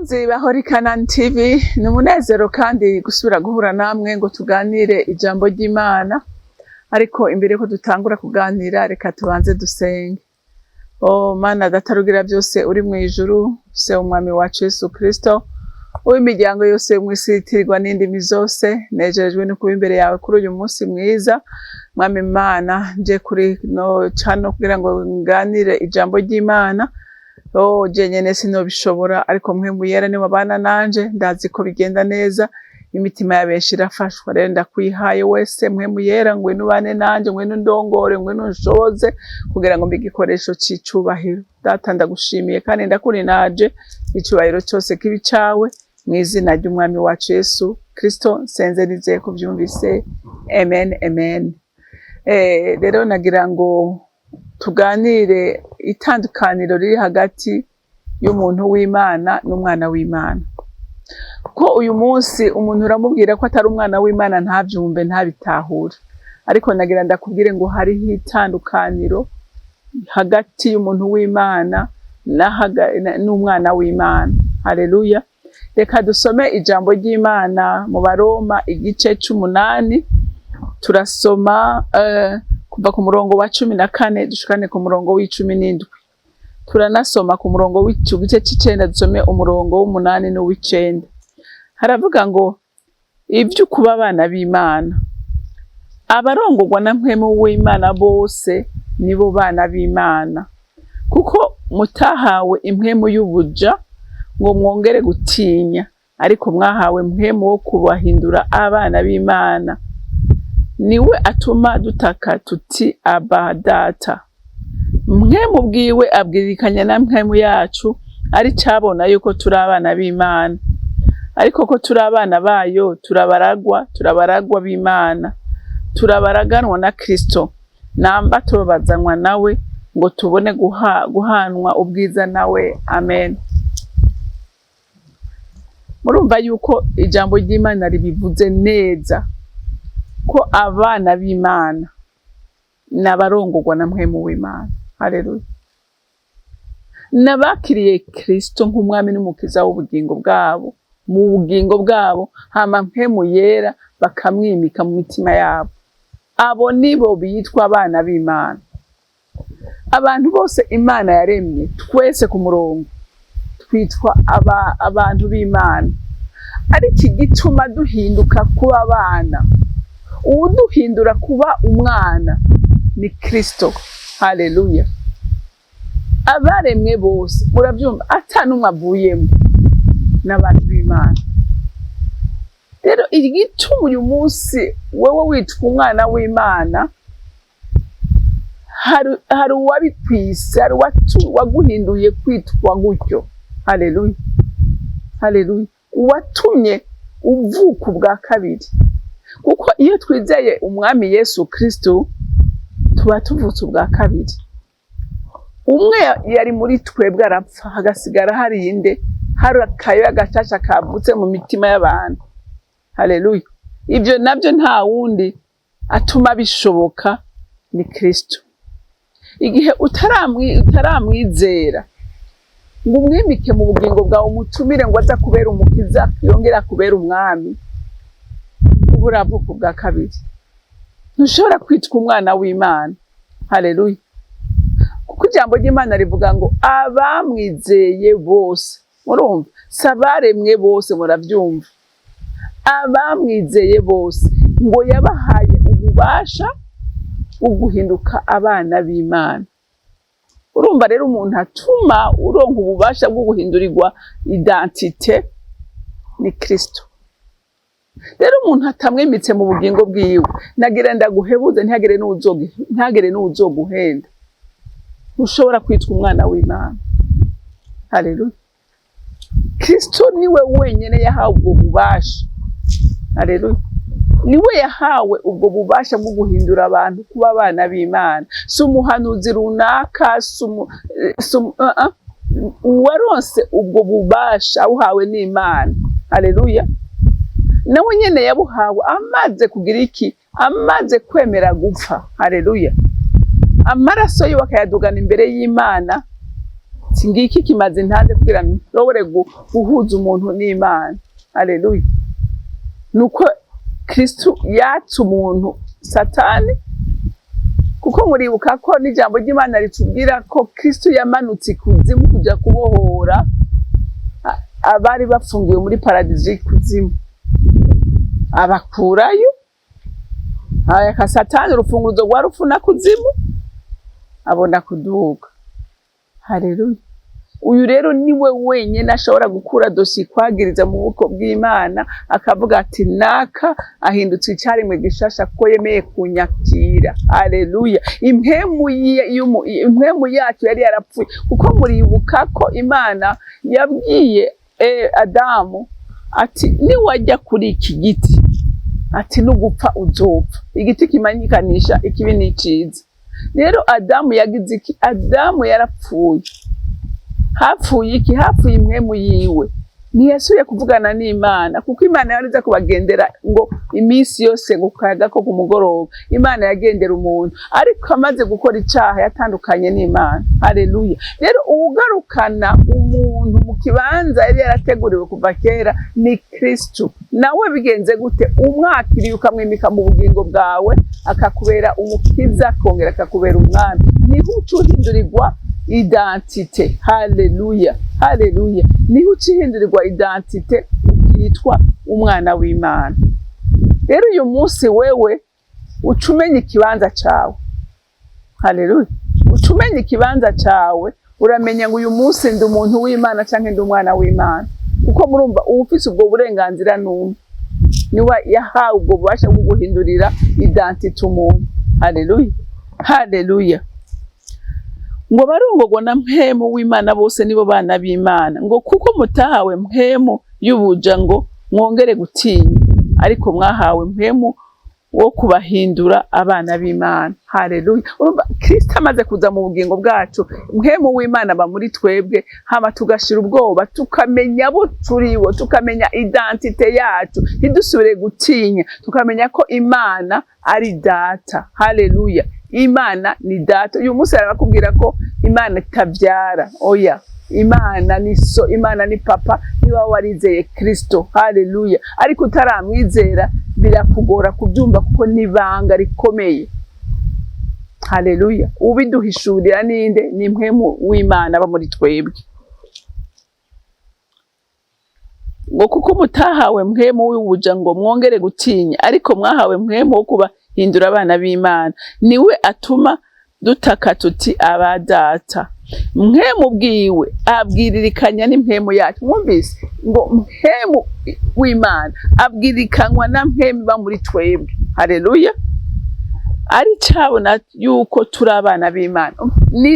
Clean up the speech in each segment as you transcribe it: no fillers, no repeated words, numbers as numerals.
Bakunzi ba Holy Canaan TV, ni umunezero kandi gusubira guhura namwe ngo tuganire ijambo ry'Imana. Ariko imbere ko dutangura kuganira, reka tubanze dusenge. O Mana Data Rugira byose uri mu ijuru, se Umwami wacu Yesu Kristo, uw'imiryango yose yo mw'isi itirirwa n'indimi zose, nejejwe no kuba imbere yawe kuri uyu munsi mwiza. Mwami Imana, nje kuri no cano kugira ngo nganire ijambo ry'Imana. Oh, je nyene sinobishobora, ariko Mpwemu Yera ni wabana nanje, ndazi ko bigenda neza, imitima ya benshi irafashwa. Rero ndakwihaye wese, Mpwemu Yera, ngwino ubane nanje, ngwino undongore, ngwino unshoboze kugira ngo mbe igikoresho c'icubahiro. Data, ndagushimiye kandi ndakurinaje, icubahiro cose kibe icawe, mu izina ry'Umwami wacu Yesu Kristo nsenze nizeye ko vyumvise. Amen, amen. Rero nagira ngo tuganire itandukaniro riri hagati y'umuntu w'Imana n'umwana w'Imana, kuko uyu munsi umuntu uramubwira ko atari umwana w'Imana ntavyumve, ntabitahure. Ariko nagira ndakubwire ngo hariho itandukaniro hagati y'umuntu w'Imana n'umwana w'Imana. Haleluya! Reka dusome ijambo ry'Imana mu Baroma igice c'umunani. Turasoma kuva ku murongo wa 14 dushikane ku murongo w'17. Turanasoma ku murongo w'igice c'icenda, dusome umurongo w'8 n'uw'icenda. Haravuga ngo: "Ivyo kuba abana b'Imana, abarongorwa na Mpwemu w'Imana bose nibo bana b'Imana. Kuko mutahawe impwemu y'ubuja ngo mwongere gutinya, ariko mwahawe Mpwemu wo kubahindura abana b'Imana, niwe atuma dutaka tuti: 'Aba, Data.' Mpwemu bwiwe abwirikanya na mpwemu yacu ari cabona yuko turi abana b'Imana. Ariko ko turi abana bayo, turabaragwa, turabaragwa b'Imana, turabaraganwa na Kristo, namba tubabazanwa nawe ngo tubone guhanwa ubwiza nawe. Amen." Murumva yuko ijambo ry'Imana ribivuze neza ko abana b'Imana n'abarongorwa na Mpwemu w'Imana. Haleluya! N'abakiriye Kristo nk'Umwami n'Umukiza w'ubugingo bwabo, mu bugingo bwabo, hama Mpwemu Yera bakamwimika mu mitima yabo, abo nibo bitwa abana b'Imana. Abantu bose Imana yaremye, twese ku murongo twitwa abantu b'Imana. Ariko igituma duhinduka kuba abana, uwuduhindura kuba umwana ni Kristo. Haleluya! Abaremwe bose, murabyumva, ata n'umwe avuyemo, n'abantu b'Imana. Rero igituma uyu munsi wewe witwa umwana w'Imana, hari uwabikwise, hari uwaguhinduye kwitwa gutyo. Haleluya, haleluya! Uwatumye uvuka ubwa kabiri, kuko iyo twizeye Umwami Yesu Kristo tuba tuvutse ubwa kabiri. Umwe yari muri twebwe arapfa, hagasigara hari inde? Hari akayoya gashasha kavutse mu mitima y'abantu. Haleluya! Ibyo nabyo nta wundi atuma bishoboka, ni Kristo. Igihe utaramwizera ngo umwimike mu bugingo bwawe, umutumire ngo aza kubera Umukiza, yongera kubera Umwami, uba uravuka ubwa kabiri, ntushobora kwitwa umwana w'Imana. Haleluya! Kuko ijambo ry'Imana rivuga ngo abamwizeye bose, murumva, si abaremwe bose, murabyumva, abamwizeye bose ngo yabahaye ububasha bwo guhinduka abana b'Imana. Urumva rero, umuntu atuma uronka ububasha bwo guhindurirwa identité ni Kristo. Rero umuntu atamwimitse mu bugingo bwiwe, nagira ndaguhebuze, ntihagire n'uwuzoguhenda, ntushobora kwitwa umwana w'Imana. Haleluya! Kristo niwe wenyine yahawe ubwo bubasha. Haleluya! Niwe yahawe ubwo bubasha bwo guhindura abantu kuba abana b'Imana. Si umuhanuzi runaka, si uwaronse ubwo bubasha abuhawe n'Imana. Haleluya! Nawe nyene yabuhawe amaze kugira iki? Amaze kwemera gupfa. Haleluya! Amaraso yiwe akayadugana imbere y'Imana. Ati ngiki kimaze ntanze kugira nshobore guhuza umuntu n'Imana. Haleluya! Nuko Kristu yatse umuntu Satani, kuko muribuka ko n'ijambo ry'Imana ritubwira ko Kristu yamanutse ikuzimu kuja kubohora abari bafungiwe muri paradizo y'ikuzimu, abakurayo. Aka Satani urufunguruzo rwa rupfu na kuzimu, abona kuduga. Haleluya! Uyu rero niwe wenyine ashobora gukura dosiye ikwagiriza mu buboko bw'Imana, akavuga ati naka ahindutse icyaremwe gishasha kuko yemeye kunyakira. Haleluya! Impwemu yacu yari yarapfuye, kuko muribuka ko Imana yabwiye Adamu ati niwajya kuri iki giti, ati nugupfa uzopfa, igiti kimanyikanisha ikibi n'iciza. Rero Adamu yagize iki? Adamu yarapfuye. Hapfuye iki? Hapfuye impwemu yiwe. Ntiyasubiye kuvugana n'Imana, kuko Imana yari iza kubagendera ngo iminsi yose, ngo kayaga ko ku mugoroba Imana yagendera umuntu, ariko amaze gukora icaha yatandukanye n'Imana. Haleluya! Rero uwugarukana umuntu mu kibanza yari yarateguriwe kuva kera ni Kristu. Nawe bigenze gute? Umwakiriye ukamwimika mu bugingo bwawe, akakubera umukiza, akongera akakubera umwami, niho uca uhindurirwa identité. Haleluya, haleluya! Niho uca uhindurirwa identité, ukitwa umwana w'Imana. Rero uyu munsi wewe uca umenya ikibanza cawe. Haleluya! Uca umenya ikibanza cawe, uramenya ngo uyu munsi ndi umuntu w'Imana canke ndi umwana w'Imana, kuko murumva uwufise ubwo burenganzira n'umwe, niwe yahawe ubwo bubasha bwo guhindurira identité umuntu. Haleluya, haleluya! Ngo barongorwa na Mpwemu w'Imana bose nibo bana b'Imana. Ngo kuko mutahawe mpwemu y'ubuja ngo mwongere gutinya, ariko mwahawe Mpwemu wo kubahindura abana b'Imana. Haleluya! Urumva Kristo amaze kuza mu bugingo bwacu, Mpwemu w'Imana aba muri twebwe, hama tugashira ubwoba, tukamenya abo turibo, tukamenya identité yacu, ntidusubire gutinya, tukamenya ko Imana ari data. Haleluya! Imana ni data. Uyu munsi arabakubwira ko Imana itabyara. Oya, Imana ni so, Imana ni papa niba warizeye Kristo. Haleluya! Ariko utaramwizera birakugora kubyumva, kuko n'ibanga rikomeye. Haleluya! Ubiduhishurira ninde? Ni Mpwemu w'Imana aba muri twebwe. Ngo kuko mutahawe mpwemu w'ubuja ngo mwongere gutinya, ariko mwahawe Mpwemu wo kubahindura abana b'Imana, niwe atuma dutaka tuti aba data. Mpwemu bwiwe abwiririkanya n'impwemu yacu. Mwumvise ngo Mpwemu w'Imana abwirikanywa na mpwemu iba muri twebwe. Haleluya! Ari cabona yuko turi abana b'Imana. Ni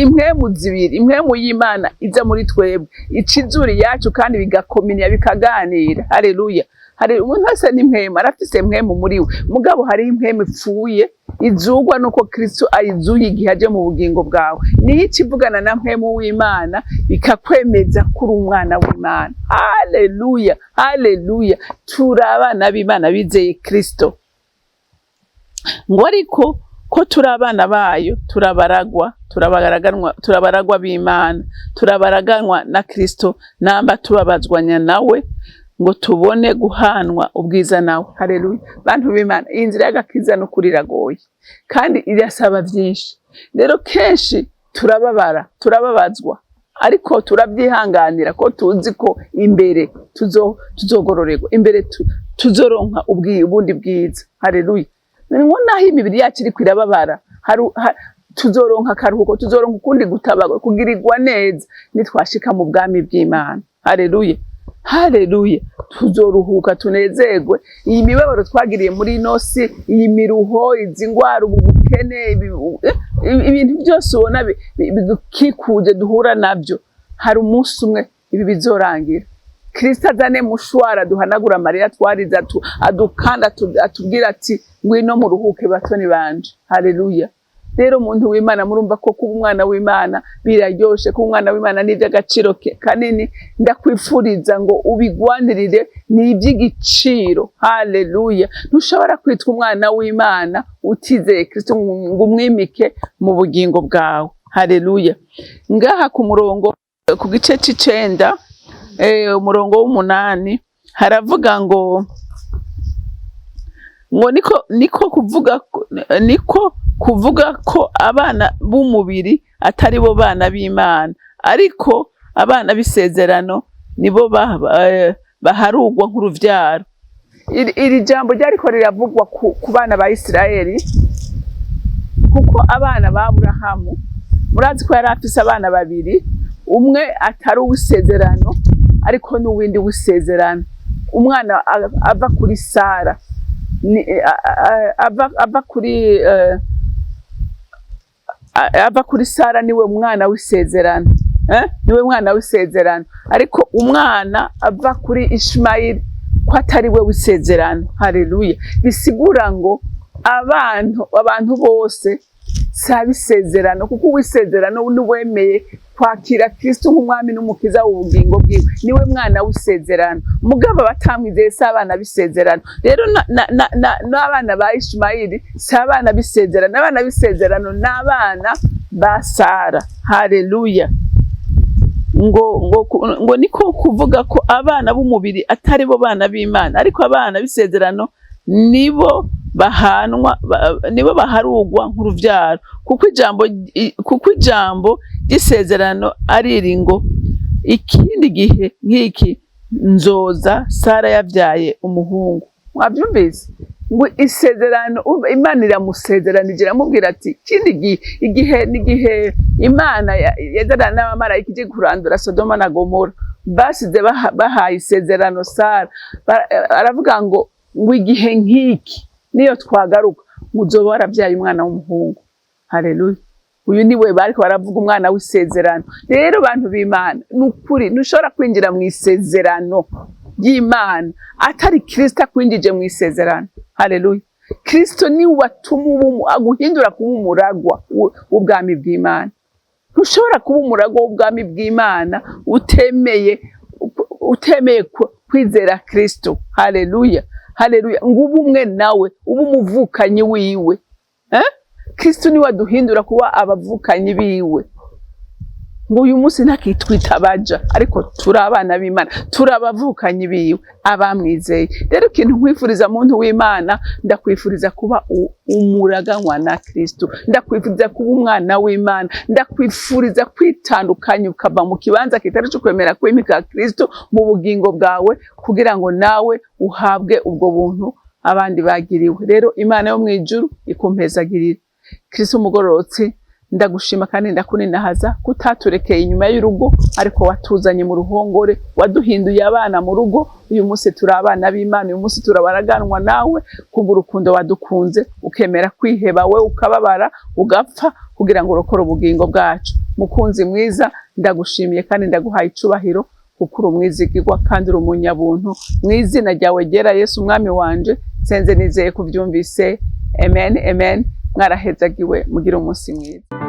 impwemu zibiri, impwemu y'Imana iza muri twebwe icizuri yacu, kandi bigakominiya, bikaganira. Haleluya! Hari umuntu wese n'impwemu arafise, impwemu muri we, mugabo hariho impwemu ipfuye izugwa nuko Kristo ayizuye igihe aje mu bugingo bwawe. Niyo ikivugana na Mpwemu w'Imana, bikakwemeza kuri umwana w'Imana. Haleluya, haleluya! Turi abana b'Imana bizeye Kristo. Ngo ariko ko turi abana bayo, turabaragwa, turabaraganwa, turabaragwa b'Imana, turabaraganwa na Kristo, namba tubabazwanya nawe, ngo tubone guhanwa ubwiza nawe. Haleluya! Bantu b'Imana, iyi nzira y'agakiza n'ukuri iragoye kandi irasaba byinshi. Rero kenshi turababara, turababazwa, ariko turabyihanganira ko tuzi ko imbere tuzogororerwa, imbere tuzoronka ubundi bwiza. Haleluya! Ngo naho imibiri yacu iriko irababara, tuzoronka akaruhuko, tuzoronka ukundi gutabarwa, kugirirwa neza nitwashika mu bwami bw'Imana. Haleluya, haleluya! Tuzoruhuka, tunezerwe. Iyi mibabaro twagiriye muri ino si, iyi miruho, izi ngwara, ubu bukene, ibintu byose ubona bidukikuje duhura nabyo, hari umunsi umwe ibi bizorangira. Kristo azane mouchoir, duhanagura amarira twarize, adukanda, atubwira ati ngwino muruhuke batoni banje. Haleluya! Rero umuntu w'Imana, murumva ko kuba umwana w'Imana biraryoshe, kuba umwana w'Imana ni iby'agaciro kanini. Ndakwifuriza ngo ubigwanirire, ni iby'igiciro. Haleluya! Ntushobora kwitwa umwana w'Imana utizeye Kristo ngo umwimike mu bugingo bwawe. Haleluya. Ngaha ku murongo, ku gice c'icenda, umurongo w'umunani, haravuga ngo niko kuvuga ko abana b'umubiri atari bo bana b'Imana, ariko abana b'isezerano nibo baharugwa nk'uruvyaro. Iri jambo ryariko riravugwa ku bana ba Isirayeli, kuko abana ba Aburahamu, murazi ko yari afise abana babiri, umwe atari uw'isezerano ariko n'uwindi w'isezerano. Umwana ava kuri Sara ni, ava kuri Sara niwe mwana w'isezerano, eh? Niwe mwana w'isezerano, ariko umwana ava kuri Ishimayeli ko atari we w'isezerano. Haleluya. Bisigura ngo abantu bose si ab'isezerano, kuko uw'isezerano n'uwemeye kwakira Kristo nk'umwami n'umukiza w'ubugingo bwiwe, niwe mwana w'isezerano. Mugabo batamwizeye si abana b'isezerano. Rero n'abana ba Ishimayeli si abana b'isezerano. Abana b'isezerano ni abana ba Sara. Haleluya. Ngo niko kuvuga ko abana b'umubiri atari bo bana b'Imana, ariko abana b'isezerano nibo bahanwa nibo baharugwa nk'uruvyaro, kuko ijambo ry'isezerano ari iri ngo: "Ikindi gihe nk'iki nzoza, Sara yavyaye umuhungu." Mwavyumvise ngo isezerano, Imana iramusezeranije, iramubwira ati ikindi gihe, igihe n'igihe Imana yazana n'abamarayika ije kurandura Sodoma na Gomora, basize bahaye isezerano Sara. Aravuga ngo igihe nk'iki niyo twagaruka, ngo uzoba warabyaye umwana w'umuhungu. Haleluya. Uyu niwe bariko baravuga, umwana w'isezerano. Rero bantu b'Imana, ni ukuri ntushobora kwinjira mu isezerano ry'Imana atari Kristo akwinjije mu isezerano. Haleluya. Kristo niwe watuma aguhindura kuba umuragwa w'ubwami bw'Imana. Ntushobora kuba umuragwa w'ubwami bw'Imana utemeye kwizera Kristo. Haleluya, haleluya. Ngo ube umwe nawe, ube umuvukanyi wiwe, eh? Kristo niwe aduhindura kuba abavukanyi biwe. Ngo uyu munsi ntakitwita abaja, ariko turi abana b'Imana, turi abavukanyi biwe, abamwizeye. Rero ikintu nkwifuriza, muntu w'Imana, ndakwifuriza kuba umuraganwa na Kristo, ndakwifuriza kuba umwana w'Imana, ndakwifuriza kwitandukanya ukava mu kibanza kitari cyo kwemera kwimika Kristo mu bugingo bwawe, kugira ngo nawe uhabwe ubwo buntu abandi bagiriwe. Rero Imana yo mu ijuru ikumpezagirire. Kristo umugororotsi, ndagushima kandi ndakuninahaza kutaturekeye inyuma y'urugo, ariko watuzanye mu ruhongore, waduhinduye abana mu rugo. Uyu munsi turi abana b'Imana, uyu munsi turabaraganwa nawe kubw'urukundo wadukunze, ukemera kwiheba we, ukababara, ugapfa kugira ngo urokore ubugingo bwacu. Mukunzi mwiza, ndagushimiye kandi ndaguhaye icubahiro, kuko uri umwizigirwa kandi uri umunyabuntu. Mu izina ryawe ryera, Yesu umwami wanje, nsenze nizeye kubyumvise. Amen, amen. Mwarahezagiwe, mugire umunsi mwiza.